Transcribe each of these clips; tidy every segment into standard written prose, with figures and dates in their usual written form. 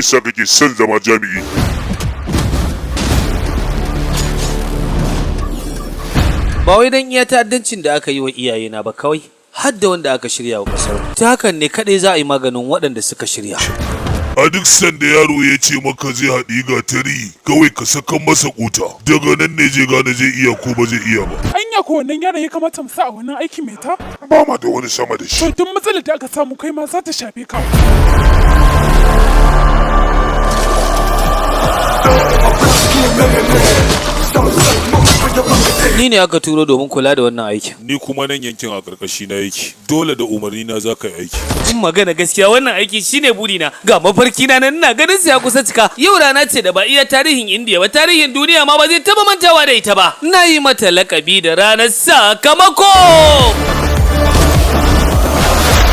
Yasa kake son zama jami'i? Ba wai don iya ta'addancin da aka yi wa iyayena ba kawai, har da wanda aka shirya wa ƙasar. Ta hakan ne kaɗai za a yi maganin waɗanda suka shirya. A duk sanda yaro ya ce maka zai haɗi gatari, kawai ka saka masa kuta. Daga nan ne zai gane zai iya ko ba zai iya ba. Anya ko wannan yaron ya kamata mu sa a wannan aiki mai ta? Ba ma da wani sama da shi. To duk matsalar da aka samu kai ma za ta shafe ka. Ni ne aka turo domin kula da wannan aikin. Ni kuma nan yankin a ƙarƙashi na yake. Dole da umarni na za ka yi aiki. In magana gaskiya, wannan aiki shine burina. Ga mafarki na nan ina ganin sa ya kusa cika. Yau rana ce da ba iya tarihin Indiya ba, tarihin duniya ma ba zai taba mantawa da ita ba. Na yi mata lakabi da ranar sakamako.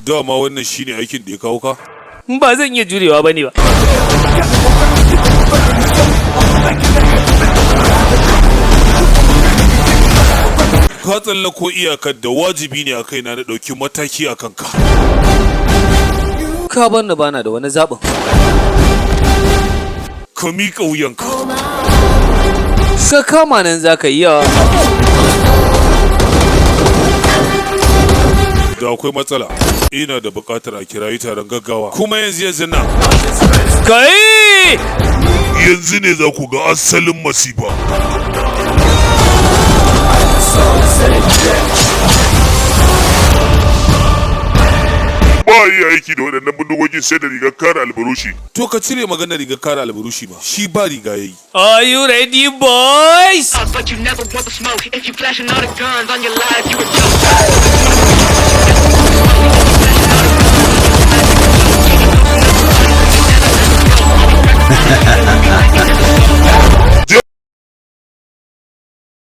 Dama wannan shine aikin da ya kawo ka? Ba zan iya jurewa bane ba. Ka tsallako iyakar da wajibi ne a kaina na ɗauki mataki a kanka. Ka bar ni bana da wani zaɓin. Ka miƙa wuyanka. Ka kama nan za ka iya. Da akwai matsala. Ina da buƙatar a kirayi taron gaggawa. Kuma yanzu yanzu nan. Kai! Yanzu ne za ku ga asalin masifa. Ba a iya aiki da waɗannan bindigogin sai da rigar kare albarushi. To ka cire maganar rigar kare albarushi ba, shi ba riga yayi. Are you ready, boys? But you never want the smoke. If you flashing all the guns on your life, you a joke.